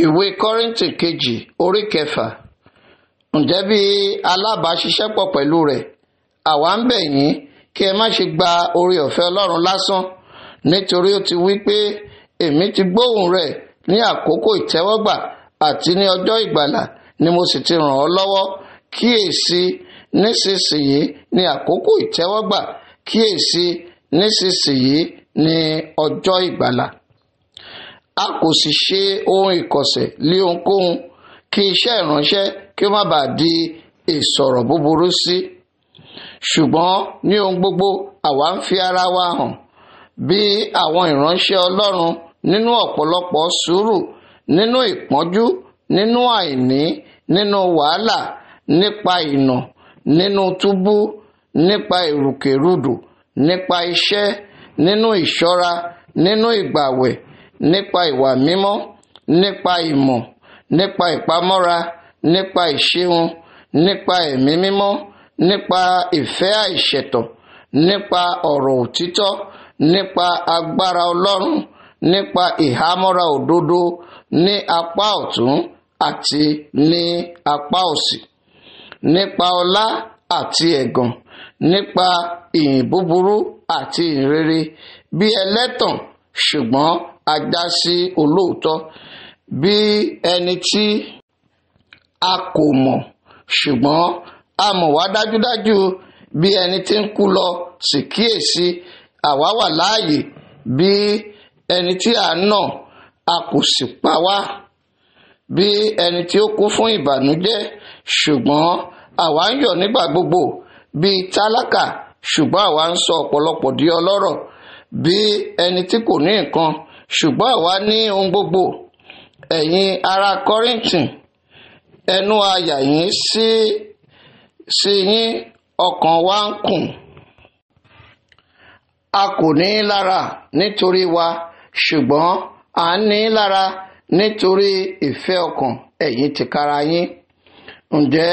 Ìwé Kọ́ríńtì kejì orí kẹfà. Ǹjẹ́ bí alábàáṣiṣẹ́pọ̀ pẹ̀lú rẹ̀, àwa ń bẹ̀ yín kí ẹ má ṣe gba oore ọ̀fẹ́ Ọlọ́run lásán, nítorí ó ti wí pé èmi ti gbóhùn rẹ̀ ní àkókò ìtẹ́wọ́gbà àti ní ọjọ́ ìgbàlà ni mo sì ti ràn ọ́ lọ́wọ́. Kíyèsí nísinsìnyí ní àkókò ìtẹ́wọ́gbà, kíyèsí nísinsìnyí ní ọjọ́ ìgbàlà. A kò sì ṣe ohun ìkọ̀sẹ̀ lé ohunkóhun kí iṣẹ́ ìránṣẹ́ kí ó má bàa di ìsọ̀rọ̀ búburú sí. Ṣùgbọ́n ní ohun gbogbo àwa ń fi ara wa hàn bí àwọn ìránṣẹ́ Ọlọ́run nínú ọ̀pọ̀lọpọ̀ sùúrù, nínú ìpọ́njú, nínú àìní, nínú wàhálà, nípa ìnà, nínú túbú, nípa ìrùkèrùdò, nípa iṣẹ́, nínú ìṣọ́ra, nínú ìgbàwẹ̀, nípa ìwà mímọ́, nípa ìmọ̀, nípa ìpamọ́ra, nípa ìṣeun, nípa ẹ̀mí mímọ́, nípa ìfẹ́ àìṣẹ̀tàn, nípa ọ̀rọ̀ òtítọ́, nípa agbára Ọlọ́run, nípa ìhámọ́ra òdodo ní apá ọ̀tún àti ní apá òsì, nípa ọlá àti ẹ̀gàn, nípa ìyìn búburú àti ìyìn rere, bí ẹlẹ́tàn ṣùgbọ́n a já sí olóòótọ́, bí ẹni tí a kò mọ̀ ṣùgbọ́n a mọ̀ wá dájúdájú, bí ẹni tí ń kú lọ sì kíyèsí àwa wà láàyè, bí ẹni tí à ń nà a kò sì pa wá, bí ẹni tí ó kún fún ìbànújẹ́ ṣùgbọ́n àwa ń yọ̀ nígbà gbogbo, bí tálákà ṣùgbọ́n àwa ń sọ ọ̀pọ̀lọpọ̀ di ọlọ́rọ̀, bí ẹni tí kò ní nǹkan ṣùgbọ́n àwa ní ohun gbogbo. Ẹ̀yin ará Kọ́ríńtì, ẹnu àyà yín sí yín, ọkàn wa ń kùn. A kò ní lára nítorí wa, ṣùgbọ́n à ń ní lára nítorí ìfẹ́ ọkàn ẹ̀yin tìkára yín. Ǹjẹ́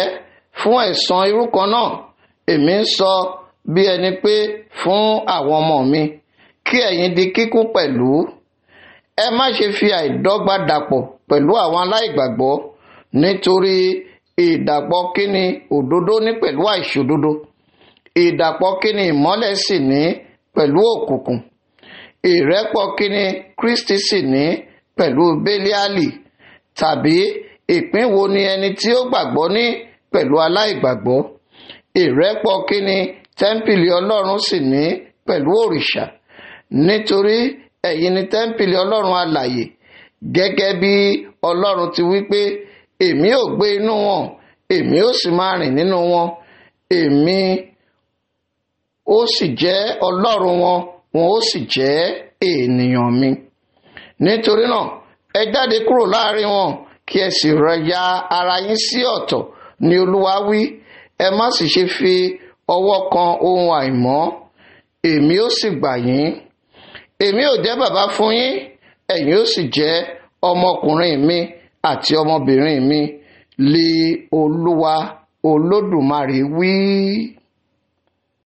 fún ẹ̀san irú kan náà, èmi ń sọ bí ẹni pé fún àwọn ọmọ mi, kí ẹ̀yin di kíkún pẹ̀lú. Ẹ má ṣe fi àìdọ́gba dàpọ̀ pẹ̀lú àwọn aláìgbàgbọ́, nítorí ìdàpọ̀ kíni òdodo ní pẹ̀lú àìṣòdodo, ìdàpọ̀ kíni ìmọ́lẹ̀ sì ní pẹ̀lú òkùnkùn, ìrẹ́pọ̀ kíni Kristi sì ní pẹ̀lú Bélíálì, tàbí ìpín wo ni ẹni tí ó gbàgbọ́ ní pẹ̀lú aláìgbàgbọ́? Ìrẹ́pọ̀ kíni tẹ́ḿpìlì Ọlọ́run sì ní pẹ̀lú òrìṣà? Nítorí ẹ̀yin ni tẹ́ḿpìlì Ọlọ́run alààyè, gẹ́gẹ́ bí Ọlọ́run ti wí pé, èmi ó gbé inú wọn, èmi ó sì máa rìn nínú wọn, èmi ó sì jẹ́ Ọlọ́run wọn, wọn ó sì jẹ́ ènìyàn mi. Nítorí náà, ẹ jáde kúrò láàrin wọn, kí ẹ sì ya ara yín sí ọ̀tọ̀, ni Olúwa wí. Ẹ má sì ṣe fi ọwọ́ kan ohun àìmọ́, èmi ó sì gbà yín. Èmi ó jẹ́ bàbá fún yín, ẹ̀yin ó sì jẹ́ ọmọkùnrin mi àti ọmọbìnrin mi, lé Olúwa Olódùmarè wí.